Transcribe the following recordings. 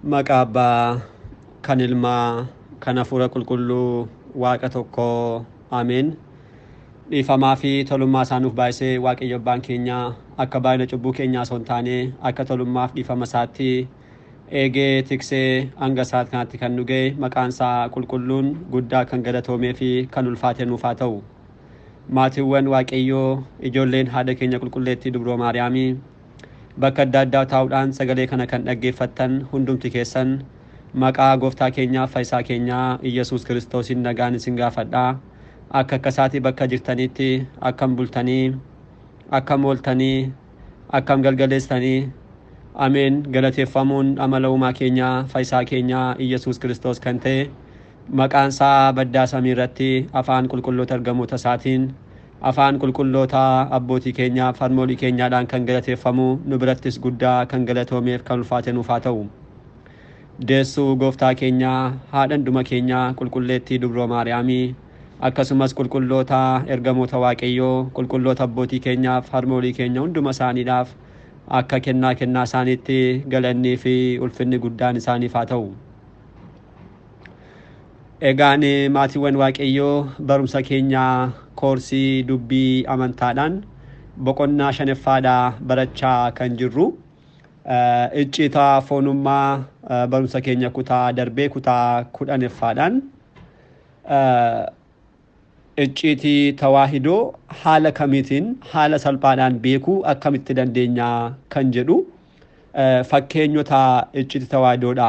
Maqaa Abbaa kan Ilmaa kan Hafuura Qulqulluu Waaqa tokkoo Ameen. Dhiifamaa fi tolummaa isaa nuuf baay'isee Waaqayyo Abbaan keenya akka baay'ina cubbuu keenyaa osoo hin taane akka tolummaaf dhiifama isaatti eegee tiksee hanga sa'aat kanatti kan nu ga'e maqaan isaa qulqulluun guddaa kan galatoomee fi kan ulfaate nuuf haa ta'u. Maatiiwwan Waaqayyoo ijoolleen haadha keenya qulqulleettii Dubroo Maariyaamii bakka adda addaa taa'uudhaan sagalee kana kan dhaggeeffattan hundumti keessan maqaa gooftaa keenyaa fayyisaa keenyaa Iyyasuus Kiristoosiin nagaan isin gaafadha. Akka akkasaatii bakka jirtanitti akkam bultanii, akkam ooltanii, akkam galgaleessanii. Ameen. Galateeffamuun amala uumaa keenyaa fayyisaa keenyaa Iyyasuus Kiristoos kan ta'e maqaan isaa baddaa samii irratti afaan qulqulloota ergamoota isaatiin afaan qulqulloota abbootii keenyaa harmoolii keenyaadhaan kan galateeffamu nu birattis guddaa kan galatoomeef kan ulfaate nuuf haa ta'u. Deessuu gooftaa keenyaa haadha hunduma keenyaa qulqulleettii Dubroo Maariyaamii akkasumas qulqulloota ergamoota Waaqayyoo qulqulloota abbootii keenyaaf harmoolii keenya hunduma isaaniidhaaf akka kennaa kennaa isaaniitti galannii fi ulfinni guddaan isaaniif haa ta'u. Egaan maatiiwwan Waaqayyoo barumsa keenyaa koorsii dubbii amantaadhaan boqonnaa shanaffaadhaa barachaa kan jirru. Icciitaa foonummaa barumsa keenya kutaa darbee kutaa kudhanaffaadhaan icciitii tawaahidoo haala kamiitiin haala salphaadhaan beekuu akkamitti dandeenya kan jedhu fakkeenyota icciitii tawaahidoodha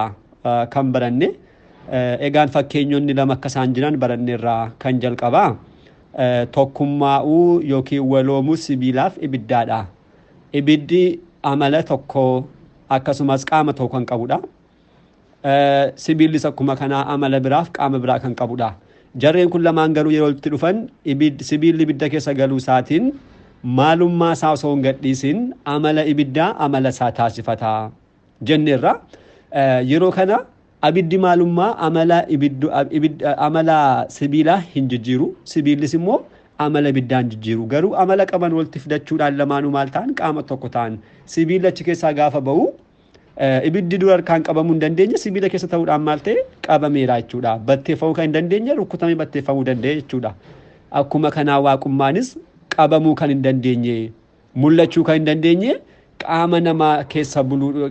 kan baranne. Egaan fakkeenyonni lama akka isaan jiran baranneerraa kan jalqabaa tokkummaa'uu yookiin waloomuu sibiilaaf ibiddaadha. Ibiddi amala tokko akkasumas qaama tokko kan qabudha. Sibiillis akkuma kanaa amala biraaf qaama biraa kan qabudha. Jarreen kun lamaan garuu yeroo itti dhufan sibiilli ibidda keessa galuu isaatiin maalummaa isaa osoo hin gadhiisin amala ibiddaa amala isaa taasifata jenneerra. Yeroo kana abiddi maalummaa amala amala sibiilaa hin jijjiiru. Sibiillis immoo amala ibiddaa hin jijjiiru. Garuu amala qaban walitti fidachuudhaan lamaanuu maal ta'an qaama tokko ta'an. Sibiilli achi keessaa gaafa ba'u ibiddi dura harkaan qabamuu hin dandeenye sibiila keessa ta'uudhaan maal ta'e qabameera jechuudha. Batteeffamuu kan hin dandeenye rukutamee batteeffamuu danda'e jechuudha. Akkuma kanaa waaqummaanis qabamuu kan hin dandeenye mul'achuu kan hin dandeenye qaama namaa keessa buluu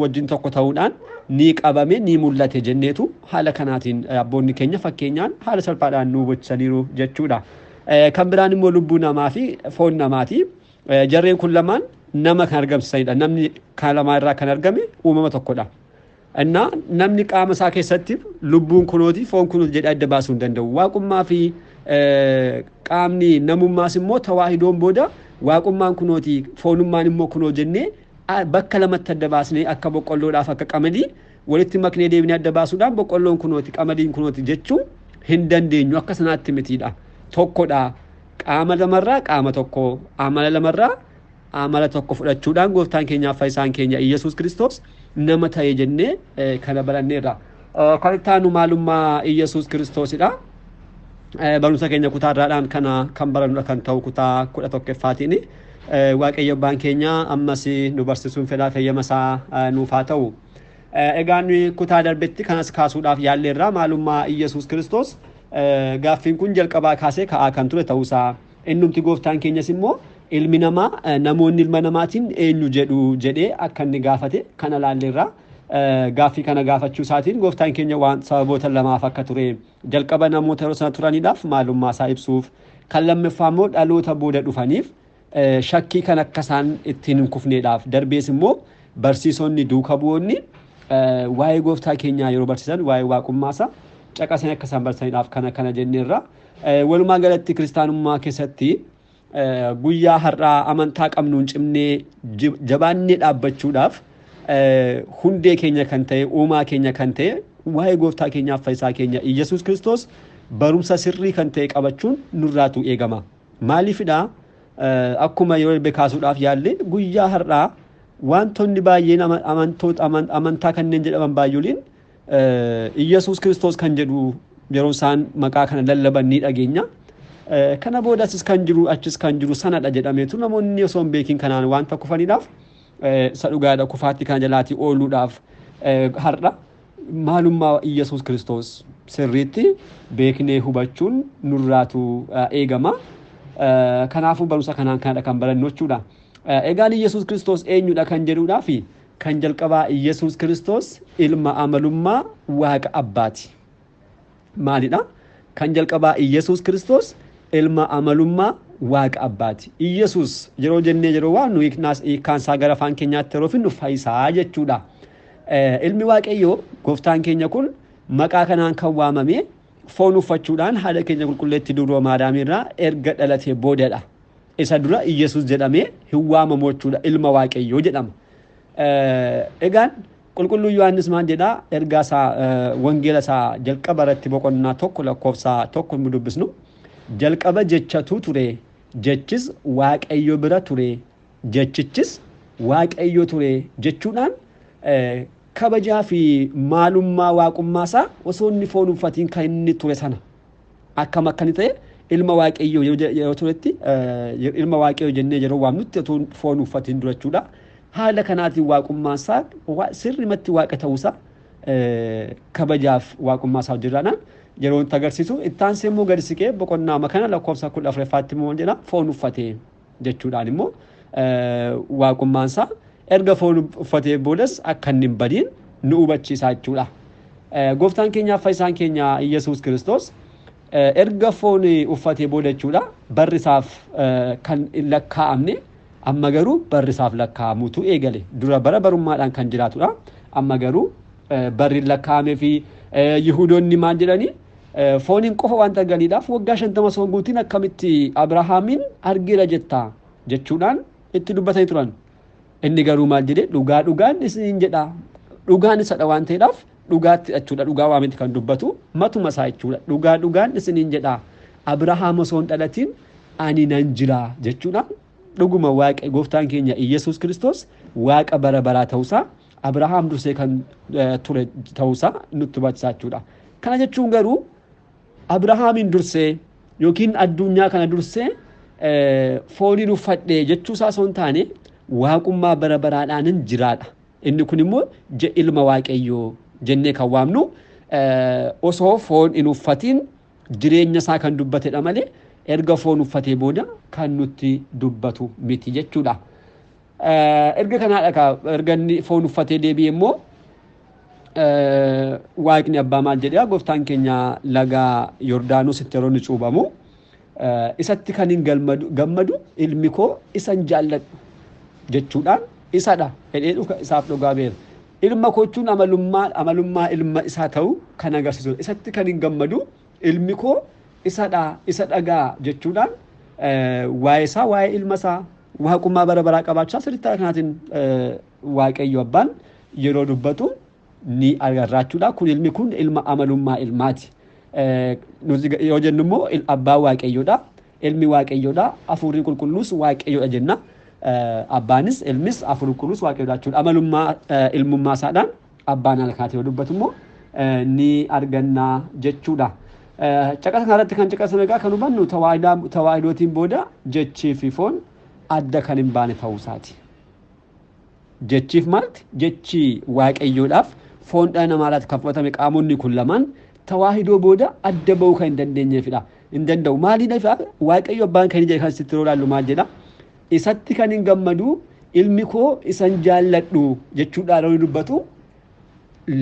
wajjin tokko ta'uudhaan ni qabame ni mul'ate jenneetu haala kanaatiin abboonni keenya fakkeenyaan haala salphaadhaan nu hubachisaniiru jechuudha. Kan biraan immoo lubbuu namaa fi foon namaati. Jarreen kun lamaan nama kan argamsiisanidha. Namni kan lamaa irraa kan argame uumama tokkodha. Innaa namni qaama isaa keessatti lubbuun kunooti foon kunooti jedhee adda baasuu hin danda'u. Waaqummaa fi qaamni namummaas immoo tawaahidoon booda waaqummaan kunooti foonummaan immoo kunoo jennee bakka lamatti adda baasnee akka boqqolloodhaaf akka qamadii walitti maknee deebinee adda baasuudhaan boqqolloon kunooti qamadiin kunooti jechuu hin dandeenyu akka sanaatti mitiidha. Tokkodha. Qaama lamarraa qaama tokko amala lamarraa amala tokko fudhachuudhaan gooftaan keenyaaf fayyisaan keenya Iyyasuus Kiristoos nama ta'e jennee kana baranneerra. Kan itti aanu maalummaa Iyyasuus Kiristoosidha. Barumsa keenya kutaa irraadhaan kana kan barannudha kan ta'u kutaa 11ffaatiin. Waaqayyo abbaan keenya ammas nu barsiisuun fedhaa fayyama isaa nuuf haa ta'u. Egaa nuyi kutaa darbetti kanas kaasuudhaaf yaalleerra maalummaa Iyyasuus Kiristoos gaaffiin kun jalqabaa kaasee ka'aa kan ture ta'uusaa. Innumti gooftaan keenyas immoo ilmi namaa namoonni ilma namaatiin eenyu jedhu jedhee akka inni gaafate kana laalleerra. Gaaffii kana gaafachuu isaatiin gooftaan keenya waan sababoota lamaaf akka ture jalqaba namoota yeroo sana turaniidhaaf maalummaa isaa ibsuuf kan lammaffaa immoo dhaloota booda dhufaniif shakkii kan akka isaan ittiin hin kufneedhaaf darbees immoo barsiisonni duuka bu'oonni waa'ee gooftaa keenyaa yeroo barsiisan waa'ee waaqummaa isaa caqasanii akka isaan barsiisaniidhaaf kana kana jenneerra. Walumaa galatti kiristaanummaa keessatti guyyaa har'aa amantaa qabnuun cimnee jabaannee dhaabbachuudhaaf hundee keenya kan ta'e uumaa keenya kan ta'e waa'ee gooftaa keenyaaf fayyisaa keenya Iyyasuus Kiristoos barumsa sirrii kan ta'e qabachuun nurraatu eegama. Maaliifidha? Akkuma yeroo darbe kaasuudhaaf yaalle guyyaa har'aa wantoonni baay'een amantaa kanneen jedhaman baay'ooliin Iyyasuus Kiristoos kan jedhu yeroo isaan maqaa kana lallaban ni dhageenya. Kana booda asis kan jiru achis kan jiru sanadha jedhameetu namoonni osoo hin beekin kanaan wanta kufaniidhaaf isa dhugaadha kufaatti kana jalaatii ooluudhaaf Har'a maalummaa Iyyasuus Kiristoos sirriitti beeknee hubachuun nurraatu eegama. Kanaafuu barumsa kanaan kanadha kan barannu jechuudha. Egaan Iyyasuus Kiristoos eenyudha kan jedhuudhaa fi kan jalqabaa Iyyasuus Kiristoos ilma amalummaa Waaqa Abbaati. Maalidha? Kan jalqabaa Iyyasuus Kiristoos ilma amalummaa Waaqa Abbaati. Iyyasuus yeroo jennee yeroo waamnu hiikkaan isaa gara afaan keenyaatti yeroo finnu fayyisaa jechuudha. Ilmi Waaqayyoo gooftaan keenya kun maqaa kanaan kan waamame foon uffachuudhaan haadha keenya qulqulleettii Dubroo Maariyaam irraa erga dhalatee boodadha. Isa dura Iyyasuus jedhamee hin waamamu jechuudha. Ilma Waaqayyoo jedhama. Egaan Qulqulluu Yohaannis maal jedhaa? Ergaa isaa, wangeela isaa jalqaba irratti boqonnaa 1 lakkoofsa 1 hin dubbisnu. Jalqaba jechatu ture, jechis Waaqayyo bira ture, jechichis Waaqayyo ture jechuudhaan kabajaa fi maalummaa waaqummaa isaa osoo inni foon uffatiin kan inni ture sana akkam akka inni ta'e ilma Waaqayyoo yeroo turetti, ilma Waaqayyoo jennee yeroo waamnutti otoo foon uffatiin dura jechuudha. Haala kanaatiin waaqummaan isaa sirrimatti waaqa ta'uusaa kabajaaf waaqummaa isaa hojjechuudhaan yeroo itti agarsiisu, itti aansee immoo gadi siqee boqonnaa kana lakkoofsa 14ffaatti immoo jedha foon uffatee jechuudhaan immoo waaqummaan isaa erga foon uffatee boodas akka inni hin badiin nu hubachiisa jechuudha. Gooftaan keenyaaf fayyisaan keenya Iyyasuus Kiristoos erga foon uffatee booda jechuudha barri isaaf kan hin lakkaa'amne, amma garuu barri isaaf lakkaa'amuutu eegale. Dura bara barummaadhaan kan jiraatudha. Amma garuu barri lakkaa'amee fi Yihudoonni maal jedhanii, fooniin qofa waan arganiidhaaf waggaa 50 osoo hin guutiin akkamitti Abrahaamiin argeera jetta jechuudhaan itti dubbatanii turan. Inni garuu maal jedhee? Dhugaa dhugaan isiniin jedha. Dhugaan isadha waan ta'eedhaaf dhugaatti jechuudha. Dhugaa waa miti kan dubbatu matuma isaa jechuudha. Dhugaa dhugaan isiniin jedha. Abrahaam osoo hin dhalatiin ani nan jira jechuudhaan dhuguma Waaqa gooftaan keenya Iyyasuus Kiristoos Waaqa bara baraa ta'uusaa, Abrahaam dursee kan ture ta'uusaa nutti hubachiisa jechuudha. Kana jechuun garuu Abrahaamiin dursee yookiin addunyaa kana dursee fooniin uffadhee jechuusaa osoo hin taane waaqummaa bara baraadhaanin jiraadha. Inni kun immoo ilma Waaqayyoo jennee kan waamnu osoo foon hin uffatiin jireenya isaa kan dubbatedha malee erga foon uffatee booda kan nutti dubbatu miti jechuudha. Erga kanaadha, erga inni foon uffatee deebi'e immoo Waaqni abbaa maal jedhee? Gooftaan keenya laga Yordaanositti yeroo inni cuubamu isatti kan hin gammadu ilmi koo isan jaalladhu jechuudhaan isadha jedhee isaaf dhugaa beera. Ilma koo jechuun amalummaa ilma isaa ta'uu kan agarsiisudha. Isatti kan hin gammadu ilmi koo isadha, isa dhagaa jechuudhaan waa'ee isaa, waa'ee ilma isaa waaqummaa bara baraa qabaachaa sirriitti haala kanaatiin Waaqayyo abbaan yeroo dubbatu ni agarra jechuudha. Kun ilmi kun ilma amalummaa ilmaati. Nuti yoo jennu immoo abbaan Waaqayyoodha. Ilmi Waaqayyoodha. Hafuurri qulqulluus Waaqayyoodha jenna. Abbaanis ilmis hafuurri qulqulluus Waaqayyoodha jechuudha. Amalummaa ilmummaa isaadhaan abbaan haala kanaatiin yoo dubbatu immoo ni arganna jechuudha. Caqasa kanarratti kan caqasame egaa kan hubannu tawaahidootiin booda jechii fi foon adda kan hin baane ta'uu isaati. Jechiif maalti? Jechi Waaqayyoodhaaf foon dhala namaadhaaf kan fudhatame qaamonni kun lamaan tawaahidoo booda adda ba'uu kan hin dandeenyeefidha. Hin danda'u. Maaliidhaaf? Waaqayyo abbaan kan inni jedhe kan sitti yeroo ilaallu maal jedha? Isatti kan hin gammadu ilmi koo isan jaalladhu jechuudhaan yeroo dubbatu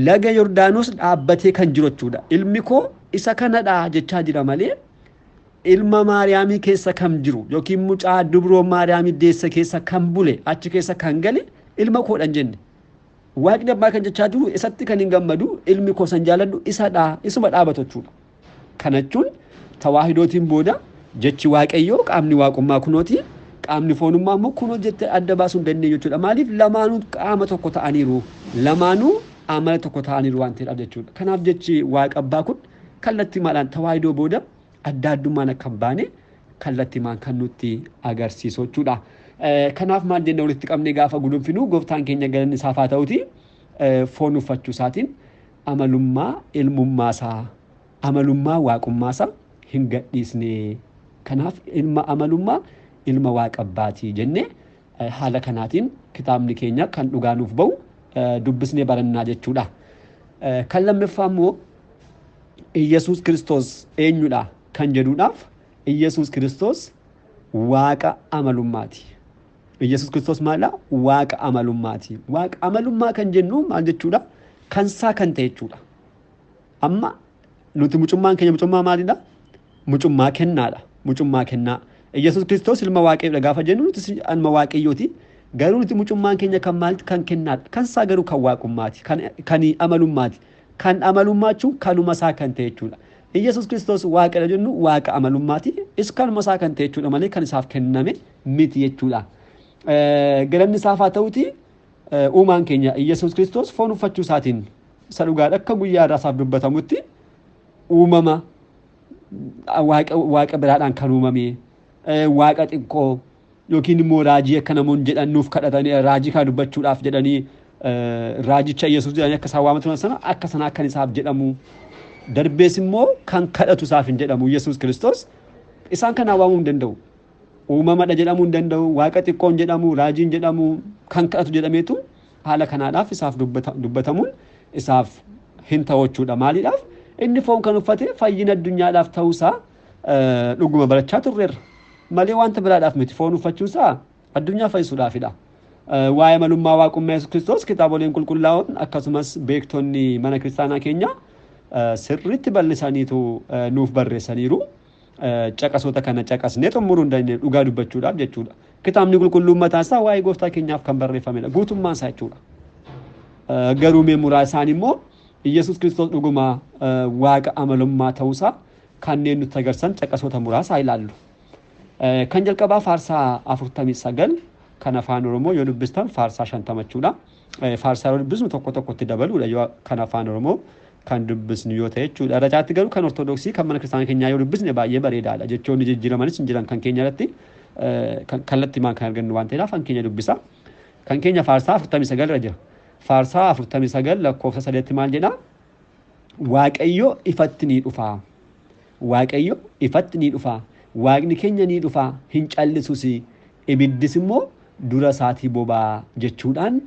laga Yordaanos dhaabbatee kan jiru jechuudha. Ilmi koo isa kanadha jechaa jira malee ilma Maariyaamii keessa kan jiru yookiin mucaa dubroo Maariyaamii deesse keessa kan bule, achi keessa kan gale ilma koodha hin jenne. Waaqni abbaa kan jechaa jiru isatti kan hin gammadu ilmi koo san jaalladhu isadha, isuma dhaabatu jechuudha. Kana jechuun tawaahidootiin booda jechi Waaqayyoo qaamni waaqummaa kunooti, qaamni foonummaa immoo kunoo jette adda baasuu hin dandeenyu jechuudha. Maaliif? Lamaanuu qaama tokko ta'aniiru, lamaanuu amala tokko ta'aniiru waan ta'eedhaaf jechuudha. Kanaaf jechi Waaqa abbaa kun kallattii maadhaan tawaahidoo booda adda addummaan akka hin baane kallattimaan kan nutti agarsiisu jechuudha. Kanaaf maal jenna walitti qabnee gaafa gudunfinu? Gooftaan keenya galanni isaaf haa ta'uti foon uffachuu isaatiin amalummaa ilmummaa isaa, amalummaa waaqummaa isaa hin gadhiisne. Kanaaf ilma amalummaa ilma Waaqa abbaatii jennee haala kanaatiin kitaabni keenya kan dhugaa nuuf ba'u Dubbisnee barannaa jechuudha. Kan lammaffaa immoo Iyyasuus Kiristoos eenyudha kan jedhuudhaaf, Iyyasuus Kiristoos Waaqa amalummaati. Iyyasuus Kiristoos maalidha? Waaqa amalummaati. Waaqa amalummaa kan jennu maal jechuudha? Kansaa kan ta'e jechuudha. Amma nuti mucummaan keenya mucummaa maalidha? Mucummaa kennaadha. Mucummaa kennaa. Iyyasuus Kiristoos ilma Waaqayyoodha gaafa jennu, nuti ilma Waaqayyooti. Garuu nuti mucummaan keenya kan maalitti? Kan kennaadha. Kan isaa garuu kan waaqummaati. Kan amalummaati. Kan amalummaa jechuun kanuma isaa kan ta'e jechuudha. Iyyasuus Kiristoos Waaqadha jennu Waaqa amalummaati. Is kanuma isaa kan ta'e jechuudha malee kan isaaf kenname miti jechuudha. Galanni isaaf haa ta'uti, uumaan keenya Iyyasuus Kiristoos foon uffachuu isaatiin isa dhugaadha, akka guyyaa irraa isaaf dubbatamutti uumama waaqa biraadhaan kan uumame, waaqa xiqqoo yookiin immoo raajii akka namoonni jedhan nuuf kadhatanii raajii kana dubbachuudhaaf jedhanii raajicha Iyyasuus jedhanii akka isaan waamatan sana, akka sana akkan isaaf jedhamu, darbees immoo kan kadhatu isaaf hin jedhamu. Iyyasuus Kiristoos isaan kanaan waamuu hin danda'u. Uumamadha jedhamuu hin danda'u, waaqa xiqqoon jedhamu, raajiin jedhamu, kan kadhatu jedhameetu haala kanaadhaaf isaaf dubbatamuun isaaf hin ta'u jechuudha. Maaliidhaaf? Inni foon kan uffate fayyina addunyaadhaaf ta'uusaa dhuguma barachaa turreerra. Malee wanta biraadhaaf miti, foon uffachuusaa addunyaa fayyisuudhaafidha. Waa'ee malummaa waaqummaa Yesuus Kiristoos kitaaboleen qulqullaa'oon akkasumas beektonni mana kiristaanaa keenya sirriitti bal'isaniitu nuuf barreessaniiru. Caqasoota kana caqasnee xumuruu hin dandeenye dhugaa dubbachuudhaaf jechuudha. Kitaabni qulqulluun mataa isaa waa'ee gooftaa keenyaaf kan barreeffamedha. Guutummaan isaa jechuudha. Garuu mee muraasaan immoo Iyyasuus Kiristoos dhuguma Waaqa amalummaa ta'uusaa kanneen nutti agarsiisan caqasoota muraasa ilaallu. Kan jalqabaa Faarsaa 49 kan Afaan Oromoo yoo dubbistan, Faarsaa 50 jechuudha. Faarsaa yeroo dubbisnu tokko tokkotti dabaluudha yoo kan Afaan Oromoo kan dubbisnu yoo ta'e jechuudha. Irra caalaatti garuu kan Ortodoksii kan mana kiristaanaa keenyaa yoo dubbisne baay'ee bareedaadha. Jechoonni jijjiiramanis hin jiran kan keenya irratti, kallattiimaan kan argannu waan ta'eedhaaf kan keenya dubbisa. Kan keenya Faarsaa 49 irra jira. Faarsaa 49 lakkoofsa 3tti maal jedha? Waaqayyo ifatti ni dhufa. Waaqayyo ifatti ni dhufa. Waaqni keenya ni dhufa, hin callisus, ibiddis immoo dura isaatii bobaa jechuudhaan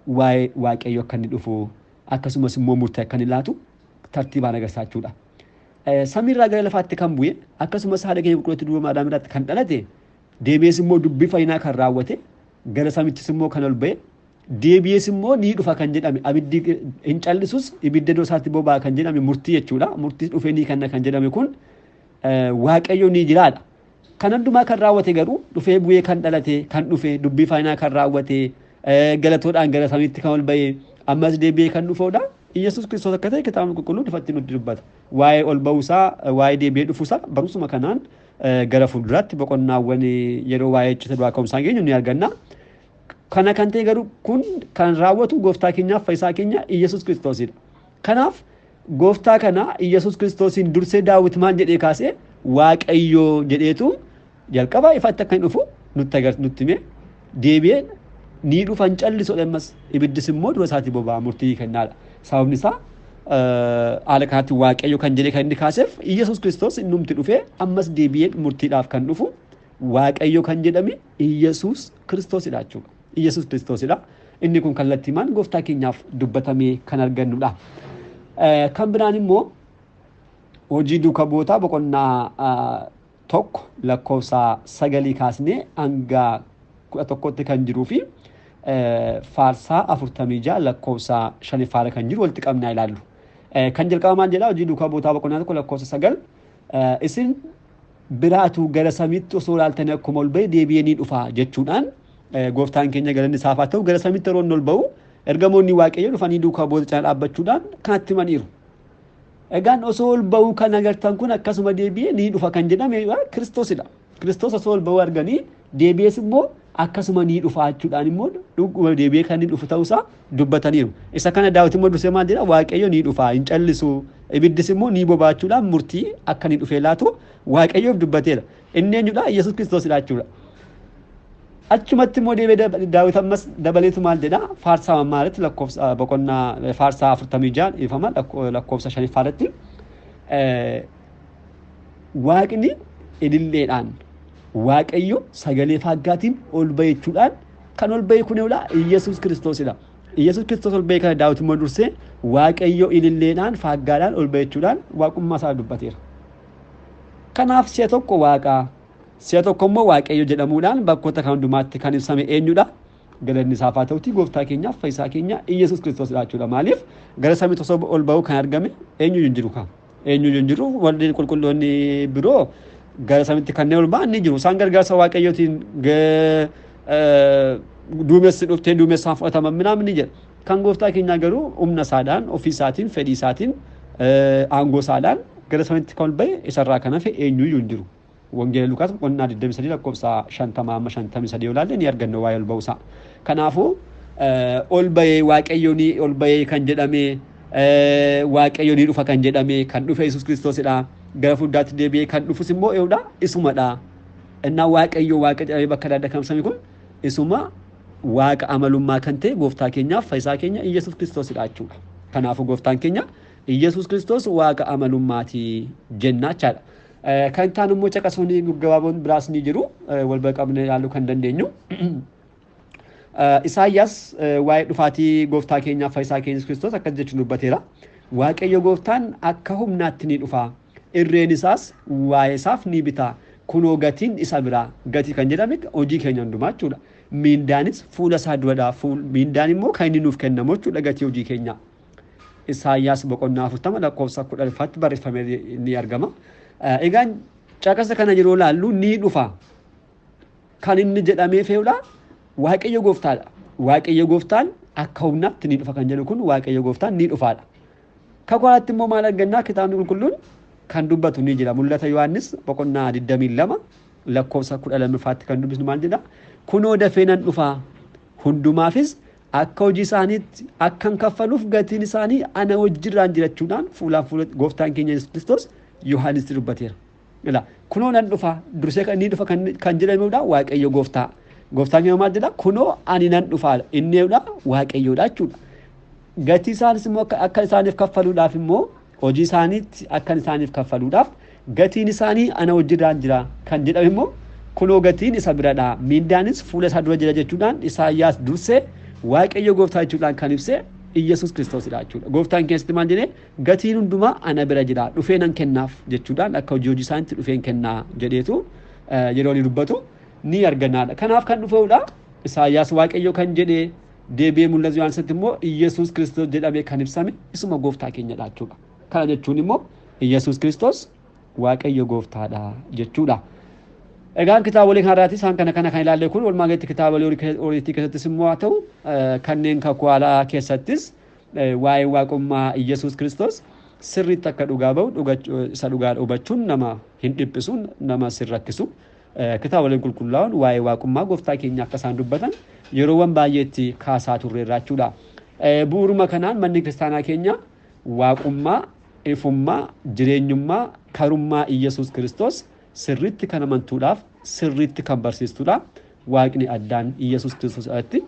waa'ee Waaqayyo akka inni dhufu akkasumas immoo murtee akka inni laatu tartiibaan agarsiisa jechuudha. Samiirraa gara lafaatti kan bu'e, akkasumas haadha keenya qulqulleettii Dubroo Maariyaam irratti kan dhalate, deebi'ees immoo dubbii fayyinaa kan raawwate, gara samittis immoo kan ol ba'e, deebi'ees immoo ni dhufa kan jedhame, abiddi hin callisus, ibidda iddoo isaatti boba'a kan jedhame murtii jechuudha. Murtii dhufee ni kenna kan jedhame kun Waaqayyo ni jiraadha. Kan hundumaa kan raawwate garuu dhufee bu'ee kan dhalate, kan dhufe, dubbii fayyinaa kan raawwate, galatoodhaan gara samiitti kan ol ba'e, ammas deebi'ee kan dhufuudha. Iyyasuus Kiristoos akka ta'e kitaabni qulqulluun ifatti nutti dubbata. Waa'ee ol ba'uusaa, waa'ee deebi'ee dhufuusaa barumsuma kanaan gara fuulduraatti boqonnaawwan yeroo waa'ee iccita du'aa ka'umsaa geenyu ni arganna. Kana kan ta'e garuu kun kan raawwatu gooftaa keenyaaf fayyisaa keenya Iyyasuus Kiristoosidha. Kanaaf gooftaa kana Iyyasuus Kiristoosiin dursee Daawit maal jedhee kaasee? Waaqayyo jedheetu jalqaba ifatti akka hin dhufu nutti hime, deebi'ee ni dhufa, hin callisu ammas, ibiddis immoo dura isaatii boba'a, murtii kennaadha. Sababni isaa haala kanatti Waaqayyo kan jedhee kan inni kaaseef Iyyasuus Kiristoos innumti dhufee ammas deebi'ee murtiidhaaf kan dhufu Waaqayyo kan jedhame Iyyasuus Kiristoosidha jechuudha. Iyyasuus Kiristoosidha. Inni kun kallattiimaan gooftaa keenyaaf dubbatamee kan argannudha. Kan biraan immoo Hojii Duuka Bu'ootaa boqonnaa 1 lakkoofsa 9 kaasnee hanga 11tti kan jiruu fi Faarsaa 46 lakkoofsa 5ffaarra kan jiru walitti qabnaa ilaallu. Kan jalqaba maal jedhaa? Hojii Duukaa Bu'ootaa boqonnaa 1 lakkoofsa 9, isin biraatu gara samiitti osoo ilaaltanii akkuma ol ba'e deebi'ee ni dhufa jechuudhaan, gooftaan keenya galanni isaaf haa ta'u, gara samiitti yeroo inni ol ba'u ergamoonni Waaqayyoo dhufanii duukaa bu'oota cina dhaabbachuudhaan kanatti himaniiru. Egaan osoo ol ba'uu kan agartan kun akkasuma deebi'ee ni dhufa kan jedhame Kiristoosidha. Kiristoos osoo ol ba'uu arganii deebi'ees immoo akkasuma ni dhufa jechuudhaan immoo dhuguma deebi'ee kan inni dhufu ta'uusaa dubbataniiru. Isa kana Daawit immoo dursee maal jedha? Waaqayyo ni dhufa, hin callisu, ibiddis immoo ni boba'a jechuudhaan murtii akka inni dhufee laatu Waaqayyoof dubbateera. Inni eenyudha? Yesuus Kiristoosidha jechuudha. Achumatti immoo deebi'ee Daawit ammas dabaleetu maal jedha? Faarsaa mammaarratti lakkoofsa boqonnaa Faarsaa 46 dhiifama lakkoofsa 5ffaa irratti, Waaqni ililleedhaan, Waaqayyo sagalee faaggaatiin ol ba'e jechuudhaan, kan ol ba'e kun eenyudha? Iyyasuus Kiristoosidha. Iyyasuus Kiristoos ol ba'e kana Daawit immoo dursee Waaqayyo ililleedhaan faaggaadhaan ol ba'e jechuudhaan waaqummaa isaa dubbateera. Kanaaf si'a tokko Waaqaa, si'a tokko immoo Waaqayyo jedhamuudhaan bakkoota kan hundumaatti kan ibsame eenyudha? Galanni isaaf haa ta'uti gooftaa keenyaaf fayyisaa keenya Iyyasuus Kiristoos jechuudha. Maaliif gara samiitti osoo ol ba'uu kan argame eenyuyyuu hin jiru kaa? Eenyuyyuu hin jiru. Warri qulqulloonni biroo gara samiitti kanneen ol ba'an ni jiru. Isaan gargaarsa Waaqayyootiin duumessi dhuftee duumessaan fudhataman minaamin ni jedha. Kan gooftaa keenyaa garuu humna isaadhaan, ofii isaatiin, fedhii isaatiin, aangoo isaadhaan gara samiitti kan ol ba'e isarraa kan hafe eenyuyyuu hin jiru. Wangeela Lukaas boqonnaa 23 lakkoofsa 50 amma 53 yoo ilaalle ni arganna waa'ee ol ba'uusaa. Kanaafuu ol ba'ee Waaqayyo ni ol ba'ee kan jedhame, Waaqayyo ni dhufa kan jedhame, kan dhufe Yesuus Kiristoosidha. Gara fuulduraatti deebi'ee kan dhufus immoo eenyudha? Isumadha. Innaa Waaqayyo Waaqa jedhamee bakka adda addaa kan ibsame kun isuma Waaqa amalummaa kan ta'e gooftaa keenyaaf fayyisaa keenya Iyyasuus Kiristoosidha jechuudha. Kanaafuu gooftaan keenya Iyyasuus Kiristoos Waaqa amalummaati jenna jechaadha. Kan ta'an immoo caqasoonni gaggabaaboon biraas ni jiru, wal bira qabnee ilaaluu kan dandeenyu. Isaayyaas waa'ee dhufaatii gooftaa keenyaaf fayyisaa keenya Yesuus Kiristoos akkas jechuun dubbateera. Waaqayyo gooftaan akka humnaatti ni dhufa. Irreen isaas waa'ee isaaf ni bita. Kunoo gatiin isa biraa. Gatii kan jedhame hojii keenya hundumaa jechuudha. Miindaanis fuula isaa duradha. Miindaan immoo kan inni nuuf kennamu jechuudha gatii hojii keenyaa. Isaayyaas boqonnaa 40 lakkoofsa 10ffaatti barreeffamee ni argama. Egaan caqasa kana yeroo ilaallu ni dhufa. Kan inni jedhamee fe'udha Waaqayyo gooftaadha. Waaqayyo gooftaan akka humnaatti ni dhufa kan jedhu kun Waaqayyo gooftaan ni dhufaadha. Kakuu immoo maal argannaa? Kitaabni qulqulluun kan dubbatu ni jira. Mul'ata Yohaannis boqonnaa 22 lakkoofsa 12ffaatti kan dubbisnu maal jedha? Kunoo dafee nan dhufa, hundumaafis akka hojii isaaniitti akkan kaffaluuf gatiin isaanii ana wajjirraan jirachuudhaan fuulaan fuula gooftaan keenya Yesuus Kiristoos Yohaannitti dubbateera. Ila kunoo nan dhufa, dursee kan inni dhufa kan jedhamudha Waaqayyo gooftaa. Gooftaan keenya maal jedha? Kunoo ani nan dhufa, inni eenyudha? Waaqayyoodha jechuudha. Gatii isaanis immoo akka isaaniif kaffaluudhaaf immoo hojii isaaniitti akka isaaniif kaffaluudhaaf gatiin isaanii ana wajjirraan jira kan jedhame immoo kunoo gatiin isa biradha, miindaanis fuula isaa dura jira jechuudhaan Isaayyaas dursee Waaqayyo gooftaa jechuudhaan kan ibse Iyyasuus Kiristoosidha jechuudha. Gooftaan keessatti maal jedhee? Gatiin hundumaa ana bira jira, dhufee nan kennaaf jechuudhaan akka hojii hojii isaaniitti dhufeen kennaa jedheetu yeroo inni dubbatu ni argannaadha. Kanaaf kan dhufeudha Isaayyaas Waaqayyo kan jedhee deebi'ee mul'ata Yohaannisitti immoo Iyyasuus Kiristoos jedhamee kan ibsame isuma gooftaa keenyadha jechuudha. Kana jechuun immoo Iyyasuus Kiristoos Waaqayyo gooftaadha jechuudha. Egaan kitaabolee kanarraati isaan kana kan ilaalle kun walumaa galatti kitaabolee Ooriitii keessattis immoo haa ta'u kanneen kakuu haaraa keessattis waa'ee waaqummaa Iyyasuus Kiristoos sirriitti akka dhugaa ba'u isa dhugaa hubachuun nama hin dhiphisu, nama sin rakkisu. Kitaaboleen qulqullaa'oon waa'ee waaqummaa gooftaa keenya akka isaan dubbatan yeroowwan baay'eetti kaasaa turreerra jechuudha. Bu'uuruma kanaan manni kiristaanaa keenya waaqummaa, ifummaa, jireenyummaa, karummaa Iyyasuus Kiristoos sirriitti kan amantuudhaaf sirriitti kan barsiistuudha. Waaqni addaan Iyyasuus Kiristoos alatti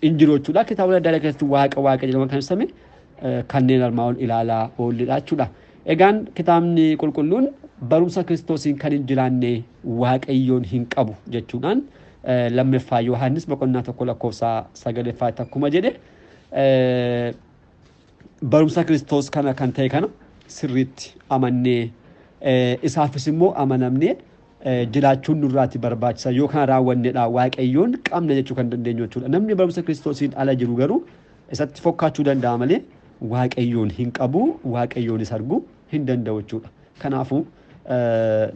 hin jiru jechuudha. Kitaabolee adda addaa keessatti waaqa waaqa jedhama kan ibsame kanneen armaan ol ilaalaa oollidha jechuudha. Egaan kitaabni qulqulluun barumsa Kiristoosiin kan hin jiraanne Waaqayyoon hin qabu jechuudhaan lammaffaa Yohaannis boqonnaa 1 lakkoofsa 9ffaatti akkuma jedhe barumsa Kiristoos kana kan ta'e kana sirriitti amannee isaafis immoo amanamnee jiraachuun nurraati barbaachisa. Yoo kana raawwannedha Waaqayyoon qabna jechuu kan dandeenyu jechuudha. Namni barumsa Kiristoosiin ala jiru garuu isatti fokkaachuu danda'a malee Waaqayyoon hin qabu, Waaqayyoonis arguu hin danda'u jechuudha. Kanaafuu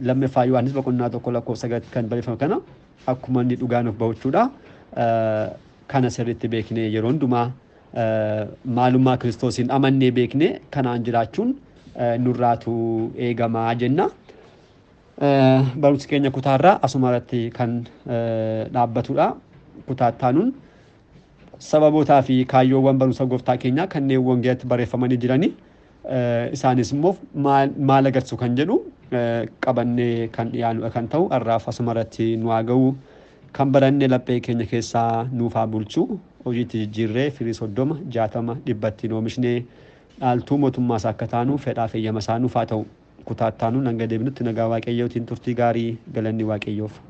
lammaffaa Yohaannis boqonnaa 1 lakkoofsa 9 kan barreeffame kana akkuma inni dhugaa nuuf bahu jechuudha. Kana sirriitti beeknee yeroo hundumaa maalummaa Kiristoosiin amannee beeknee kanaan jiraachuun nurraatu eegamaa jenna. Barumsi keenya kutaarraa asuma irratti kan dhaabbatudha. Kutaa itti sababootaa fi kaayyoowwan barumsa gooftaa keenyaa kanneen wangeelatti barreeffamanii jiranii isaanis immoo maal agarsiisu kan jedhu qabannee kan dhiyaanudha kan ta'u har'aaf asuma irratti nu haa ga'u. Kan baranne laphee keenya keessaa nuuf haa bulchu. Hojiitti jijjiirree firii 30, 60, 100 oomishnee dhaaltuu mootummaa isaa akka taanu fedhaa fi eeyyama isaa nuuf haa ta'u. Kutaa itti aanuun hanga deebinutti nagaa Waaqayyootiin turtii gaarii, galanni Waaqayyoof.